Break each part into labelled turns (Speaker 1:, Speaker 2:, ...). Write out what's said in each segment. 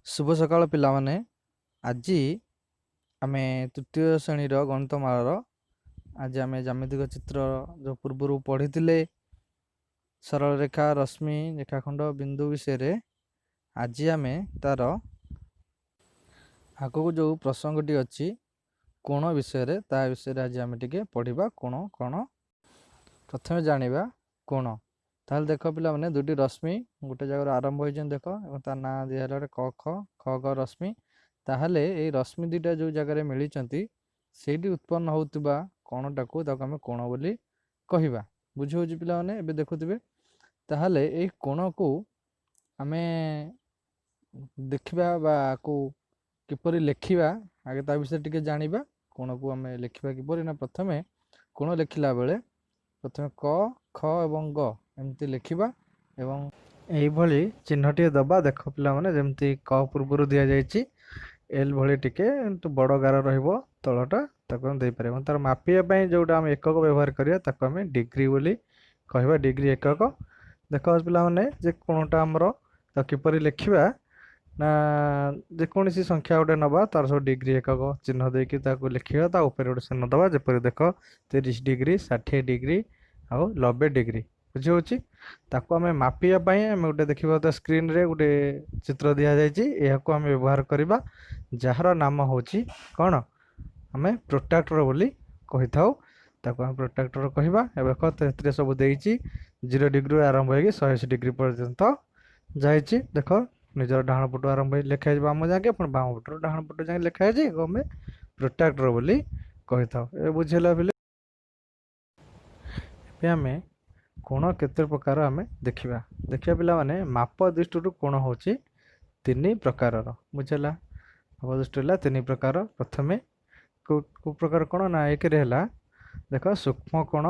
Speaker 1: ଶୁଭ ସକାଳ ପିଲାମାନେ। ଆଜି ଆମେ ତୃତୀୟ ଶ୍ରେଣୀର ଗଣିତମାଳାର ଆଜି ଆମେ ଜ୍ୟାମିତିକ ଚିତ୍ର ଯେଉଁ ପୂର୍ବରୁ ପଢ଼ିଥିଲେ ସରଳ ରେଖା, ରଶ୍ମି, ରେଖାଖଣ୍ଡ, ବିନ୍ଦୁ ବିଷୟରେ ଆଜି ଆମେ ତାର ଆଗକୁ ଯେଉଁ ପ୍ରସଙ୍ଗଟି ଅଛି କୋଣ ବିଷୟରେ ତା ବିଷୟରେ ଆଜି ଆମେ ଟିକେ ପଢ଼ିବା। କୋଣ କ'ଣ ପ୍ରଥମେ ଜାଣିବା କୋଣ। ତାହେଲେ ଦେଖ ପିଲାମାନେ, ଦୁଇଟି ରଶ୍ମି ଗୋଟେ ଜାଗାରୁ ଆରମ୍ଭ ହୋଇଛନ୍ତି ଦେଖ, ଏବଂ ତା ନାଁ ଦିଆହେଲା ଗୋଟେ କ ଖ ଖ ଗ ରଶ୍ମି। ତାହେଲେ ଏଇ ରଶ୍ମି ଦୁଇଟା ଯେଉଁ ଜାଗାରେ ମିଳିଛନ୍ତି ସେଇଠି ଉତ୍ପନ୍ନ ହେଉଥିବା କୋଣଟାକୁ ତାକୁ ଆମେ କୋଣ ବୋଲି କହିବା। ବୁଝି ହେଉଛି ପିଲାମାନେ? ଏବେ ଦେଖୁଥିବେ। ତାହେଲେ ଏଇ କୋଣକୁ ଆମେ ଦେଖିବା ବା ଆକୁ କିପରି ଲେଖିବା ଆଗେ ତା ବିଷୟରେ ଟିକେ ଜାଣିବା। କୋଣକୁ ଆମେ ଲେଖିବା କିପରି ନା ପ୍ରଥମେ କୋଣ ଲେଖିଲା ବେଳେ ପ୍ରଥମେ କ ଖ ଏବଂ ଗ ଏମିତି ଲେଖିବା ଏବଂ ଏଇଭଳି ଚିହ୍ନଟିଏ ଦେବା। ଦେଖ ପିଲାମାନେ, ଯେମିତି କ ପୂର୍ବରୁ ଦିଆଯାଇଛି ଏଲ୍ ଭଳି ଟିକେ ବଡ଼ ଗାର ରହିବ ତଳଟା, ତାକୁ ଆମେ ଦେଇପାରିବା। ତାର ମାପିବା ପାଇଁ ଯେଉଁଟା ଆମେ ଏକକ ବ୍ୟବହାର କରିବା ତାକୁ ଆମେ ଡିଗ୍ରୀ ବୋଲି କହିବା, ଡିଗ୍ରୀ ଏକକ। ଦେଖ ପିଲାମାନେ, ଯେ କୋଣଟା ଆମର ତାକୁ କିପରି ଲେଖିବା ନା ଯେକୌଣସି ସଂଖ୍ୟା ଗୋଟେ ନେବା, ତାର ସବୁ ଡିଗ୍ରୀ ଏକକ ଚିହ୍ନ ଦେଇକି ତାକୁ ଲେଖିବା, ତା ଉପରେ ଗୋଟେ ଚିହ୍ନ ଦେବା। ଯେପରି ଦେଖ 30 ଡିଗ୍ରୀ, 60 ଡିଗ୍ରୀ ଆଉ 90 ଡିଗ୍ରୀ। ବୁଝି ହେଉଛି? ତାକୁ ଆମେ ମାପିବା ପାଇଁ ଆମେ ଗୋଟେ ଦେଖିବା ତ ସ୍କ୍ରିନ୍ରେ ଗୋଟେ ଚିତ୍ର ଦିଆଯାଇଛି, ଏହାକୁ ଆମେ ବ୍ୟବହାର କରିବା, ଯାହାର ନାମ ହେଉଛି କ'ଣ ଆମେ ପ୍ରୋଟ୍ରାକ୍ଟର ବୋଲି କହିଥାଉ, ତାକୁ ଆମେ ପ୍ରୋଟ୍ରାକ୍ଟର କହିବା। ଏବେ ଦେଖ ସେଥିରେ ସବୁ ଦେଇଛି, 0 ଡିଗ୍ରୀରୁ ଆରମ୍ଭ ହେଇକି 180 ଡିଗ୍ରୀ ପର୍ଯ୍ୟନ୍ତ ଯାଇଛି। ଦେଖ ନିଜର ଡାହାଣ ପଟୁ ଆରମ୍ଭ ହେଇ ଲେଖା ହେଇଛି ବାମ ଯାକେ, ପୁଣି ବାମ ପଟରୁ ଡାହାଣ ପଟୁ ଯାକେ ଲେଖା ହେଇଛି, ଏହାକୁ ଆମେ ପ୍ରୋଟ୍ରାକ୍ଟର ବୋଲି କହିଥାଉ। ଏବେ ବୁଝିହେଲା ପିଲେ? ଏବେ ଆମେ କୋଣ କେତେ ପ୍ରକାର ଆମେ ଦେଖିବା। ଦେଖିବା ପିଲାମାନେ, ମାପ ଦୃଷ୍ଟିରୁ କୋଣ ହେଉଛି 3 ପ୍ରକାରର। ବୁଝିହେଲା? ମାପ ଦୃଷ୍ଟିରୁ ହେଲା 3 ପ୍ରକାର। ପ୍ରଥମେ କେଉଁ ପ୍ରକାର କୋଣ ନା ଏକରେ ହେଲା ଦେଖ ସୂକ୍ଷ୍ମ କୋଣ,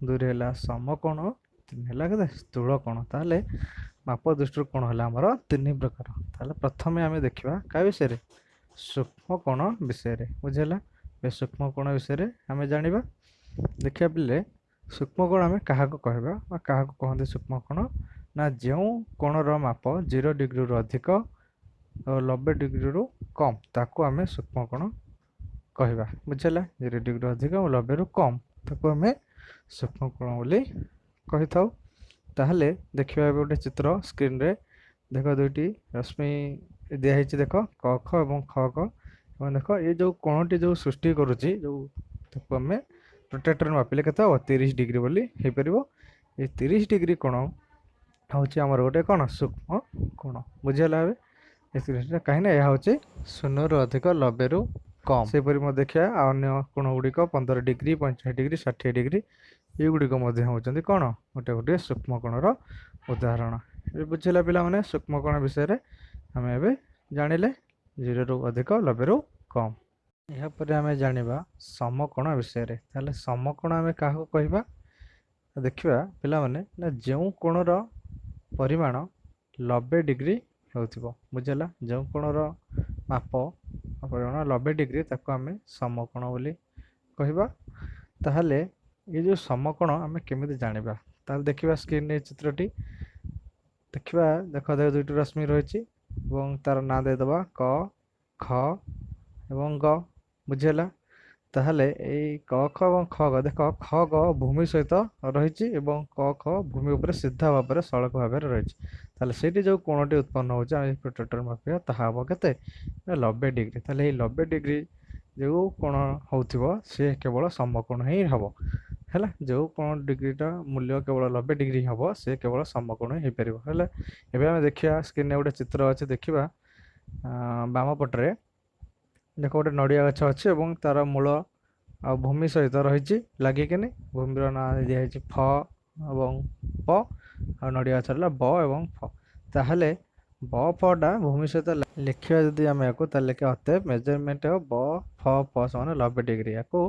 Speaker 1: ଦୁଇରେ ହେଲା ସମକୋଣ, 3 ହେଲା କେତେ ସ୍ଥୂଳ କୋଣ। ତାହେଲେ ମାପ ଦୃଷ୍ଟିରୁ କୋଣ ହେଲା ଆମର 3 ପ୍ରକାର। ତାହେଲେ ପ୍ରଥମେ ଆମେ ଦେଖିବା କାହା ବିଷୟରେ, ସୂକ୍ଷ୍ମ କୋଣ ବିଷୟରେ। ବୁଝିହେଲା? ଏବେ ସୂକ୍ଷ୍ମ କୋଣ ବିଷୟରେ ଆମେ ଜାଣିବା। ଦେଖିବା ପିଲେ, ସୂକ୍ଷ୍ମ କୋଣ ଆମେ କାହାକୁ କହିବା ବା କାହାକୁ କହନ୍ତି ସୂକ୍ଷ୍ମ କୋଣ ନା ଯେଉଁ କୋଣର ମାପ 0 ଡିଗ୍ରୀରୁ ଅଧିକ 90 ଡିଗ୍ରୀରୁ କମ୍ ତାକୁ ଆମେ ସୂକ୍ଷ୍ମ କୋଣ କହିବା। ବୁଝିହେଲା? 0 ଡିଗ୍ରୀରୁ ଅଧିକ 90ରୁ କମ୍ ତାକୁ ଆମେ ସୂକ୍ଷ୍ମ କୋଣ ବୋଲି କହିଥାଉ। ତାହେଲେ ଦେଖିବା ଏବେ ଗୋଟେ ଚିତ୍ର ସ୍କ୍ରିନ୍ରେ। ଦେଖ ଦୁଇଟି ରଶ୍ମି ଦିଆହେଇଛି, ଦେଖ କ ଖ ଏବଂ ଖ ଗ। ଏବଂ ଦେଖ ଏ ଯେଉଁ କୋଣଟି ଯେଉଁ ସୃଷ୍ଟି କରୁଛି ଯେଉଁ ତାକୁ ଆମେ ପ୍ରୋଟ୍ରାକ୍ଟର ମାପିଲେ କେତେ ହେବ, 30 ଡିଗ୍ରୀ ବୋଲି ହେଇପାରିବ। ଏ 30 ଡିଗ୍ରୀ କୋଣ ହେଉଛି ଆମର ଗୋଟେ କ'ଣ ସୂକ୍ଷ୍ମ କୋଣ। ବୁଝିହେଲା? ଏବେ କାହିଁକିନା ଏହା ହେଉଛି 0ରୁ ଅଧିକ 90ରୁ କମ୍। ସେହିପରି ମଧ୍ୟ ଦେଖିବା ଆଉ ଅନ୍ୟ କୋଣ ଗୁଡ଼ିକ 15 ଡିଗ୍ରୀ, 45 ଡିଗ୍ରୀ, 60 ଡିଗ୍ରୀ, ଏଗୁଡ଼ିକ ମଧ୍ୟ ହେଉଛନ୍ତି କ'ଣ ଗୋଟେ ଗୋଟିଏ ସୂକ୍ଷ୍ମ କୋଣର ଉଦାହରଣ। ଏବେ ବୁଝିଲା ପିଲାମାନେ, ସୂକ୍ଷ୍ମ କୋଣ ବିଷୟରେ ଆମେ ଏବେ ଜାଣିଲେ, 0ରୁ ଅଧିକ 90ରୁ କମ୍। ଏହାପରେ ଆମେ ଜାଣିବା ସମକୋଣ ବିଷୟରେ। ତାହେଲେ ସମକୋଣ ଆମେ କାହାକୁ କହିବା ଦେଖିବା ପିଲାମାନେ ନା ଯେଉଁ କୋଣର ପରିମାଣ 90 ଡିଗ୍ରୀ ହେଉଥିବ। ବୁଝିଲା? ଯେଉଁ କୋଣର ମାପ ପରିମାଣ 90 ଡିଗ୍ରୀ ତାକୁ ଆମେ ସମକୋଣ ବୋଲି କହିବା। ତାହେଲେ ଏ ଯେଉଁ ସମକୋଣ ଆମେ କେମିତି ଜାଣିବା? ତାହେଲେ ଦେଖିବା ସ୍କ୍ରିନ୍ରେ ଚିତ୍ରଟି ଦେଖିବା। ଦେଖ ଦେଖ ଦୁଇଟି ରଶ୍ମି ରହିଛି ଏବଂ ତାର ନାଁ ଦେଇଦେବା କ ଖ ଏବଂ ଗ। ବୁଝିହେଲା? ତାହେଲେ ଏଇ କ ଖ ଏବଂ ଖ ଗ, ଦେଖ ଖ ଗ ଭୂମି ସହିତ ରହିଛି ଏବଂ କ ଖ ଭୂମି ଉପରେ ସିଧା ଭାବରେ ସଳଖ ଭାବରେ ରହିଛି। ତାହେଲେ ସେଇଠି ଯେଉଁ କୋଣଟି ଉତ୍ପନ୍ନ ହେଉଛି ଆମେ ପ୍ରୋଟ୍ରାକ୍ଟର ମାପିବା ତାହା ହେବ କେତେ ନା 90 ଡିଗ୍ରୀ। ତାହେଲେ ଏଇ 90 ଡିଗ୍ରୀ ଯେଉଁ କୋଣ ହେଉଥିବ ସିଏ କେବଳ ସମକୋଣ ହିଁ ହେବ। ହେଲା, ଯେଉଁ କୋଣ ଡିଗ୍ରୀଟା ମୂଲ୍ୟ କେବଳ 90 ଡିଗ୍ରୀ ହେବ ସେ କେବଳ ସମକୋଣ ହିଁ ହେଇପାରିବ। ହେଲା, ଏବେ ଆମେ ଦେଖିବା ସ୍କ୍ରିନ୍ରେ ଗୋଟେ ଚିତ୍ର ଅଛି, ଦେଖିବା ବାମ ପଟରେ ଦେଖ ଗୋଟେ ନଡ଼ିଆ ଗଛ ଅଛି ଏବଂ ତାର ମୂଳ ଆଉ ଭୂମି ସହିତ ରହିଛି ଲାଗିକିନି। ଭୂମିର ନାଁ ଦିଆହେଇଛି ଫ ଏବଂ ପ, ଆଉ ନଡ଼ିଆ ଗଛ ହେଲା ବ ଏବଂ ଫ। ତାହେଲେ ବ ଫଟା ଭୂମି ସହିତ ଲେଖିବା ଯଦି ଆମେ ୟାକୁ, ତାହେଲେ ଲେଖିବା ଅତଏବ ମେଜରମେଣ୍ଟ ହେବ ବ ଫ ପ ସମାନ 90 ଡିଗ୍ରୀ। ୟାକୁ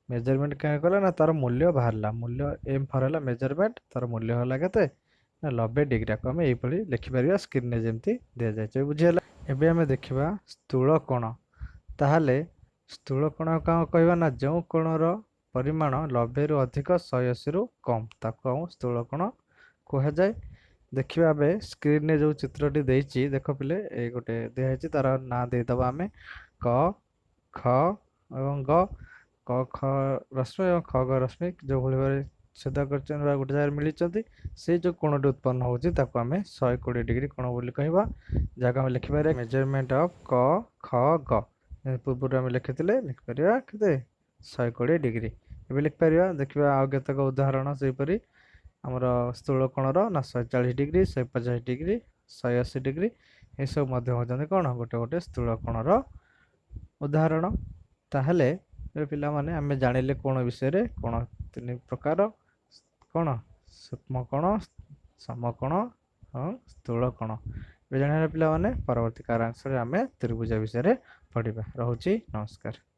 Speaker 1: ମେଜରମେଣ୍ଟ କାହିଁ କଲା ନା ତାର ମୂଲ୍ୟ ବାହାରିଲା, ମୂଲ୍ୟ ଏମ୍ ଫର୍ ହେଲା ମେଜରମେଣ୍ଟ, ତାର ମୂଲ୍ୟ ହେଲା କେତେ ନା 90 ଡିଗ୍ରୀ। ୟାକୁ ଆମେ ଏଇଭଳି ଲେଖିପାରିବା ସ୍କ୍ରିନ୍ରେ ଯେମିତି ଦିଆଯାଇଛି। ବୁଝିହେଲା? ଏବେ ଆମେ ଦେଖିବା ସ୍ଥୂଳ କୋଣ। ତାହେଲେ ସ୍ଥୂଳ କୋଣ କ'ଣ କହିବା ନା ଯେଉଁ କୋଣର ପରିମାଣ 90ରୁ ଅଧିକ 180ରୁ କମ୍ ତାକୁ ଆମ ସ୍ଥୂଳ କୋଣ କୁହାଯାଏ। ଦେଖିବା ଏବେ ସ୍କ୍ରିନରେ ଯେଉଁ ଚିତ୍ରଟି ଦେଇଛି, ଦେଖ ପିଲେ, ଏଇ ଗୋଟେ ଦିଆହେଇଛି, ତାର ନାଁ ଦେଇଦେବା ଆମେ କ, ଖ ଏବଂ ଗ। କ ଖ ରଶ୍ମି ଏବଂ ଖ ଗ ରଶ୍ମି ଯେଉଁଭଳି ଭାବରେ ଛେଦ କରିଛନ୍ତି ବା ଗୋଟେ ଜାଗାରେ ମିଳିଛନ୍ତି, ସେଇ ଯେଉଁ କୋଣଟି ଉତ୍ପନ୍ନ ହେଉଛି ତାକୁ ଆମେ 120 ଡିଗ୍ରୀ କୋଣ ବୋଲି କହିବା, ଯାହାକୁ ଆମେ ଲେଖିପାରିବା ମେଜରମେଣ୍ଟ ଅଫ୍ କ ଖ ଗ। ପୂର୍ବରୁ ଆମେ ଲେଖିଥିଲେ, ଲେଖିପାରିବା କେତେ? 120 ଡିଗ୍ରୀ ଏବେ ଲେଖିପାରିବା। ଦେଖିବା ଆଉ କେତେକ ଉଦାହରଣ ସେହିପରି ଆମର ସ୍ଥୂଳ କୋଣର ନା 140 ଡିଗ୍ରୀ, 150 ଡିଗ୍ରୀ, 180 ଡିଗ୍ରୀ, ଏସବୁ ମଧ୍ୟ ହେଉଛନ୍ତି କ'ଣ ଗୋଟେ ଗୋଟେ ସ୍ଥୂଳ କୋଣର ଉଦାହରଣ। ତାହେଲେ ଏବେ ପିଲାମାନେ ଆମେ ଜାଣିଲେ କୋଣ ବିଷୟରେ। କୋଣ ତିନି ପ୍ରକାର କ'ଣ? ସୂକ୍ଷ୍ମ କୋଣ, ସମକୋଣ ଏବଂ ସ୍ଥୂଳ କୋଣ। ଏବେ ଜାଣିଲେ ପିଲାମାନେ, ପରବର୍ତ୍ତୀ କାରାଂଶରେ ଆମେ ତ୍ରିଭୁଜ ବିଷୟରେ ପଢ଼ିବା। ରହୁଛି, ନମସ୍କାର।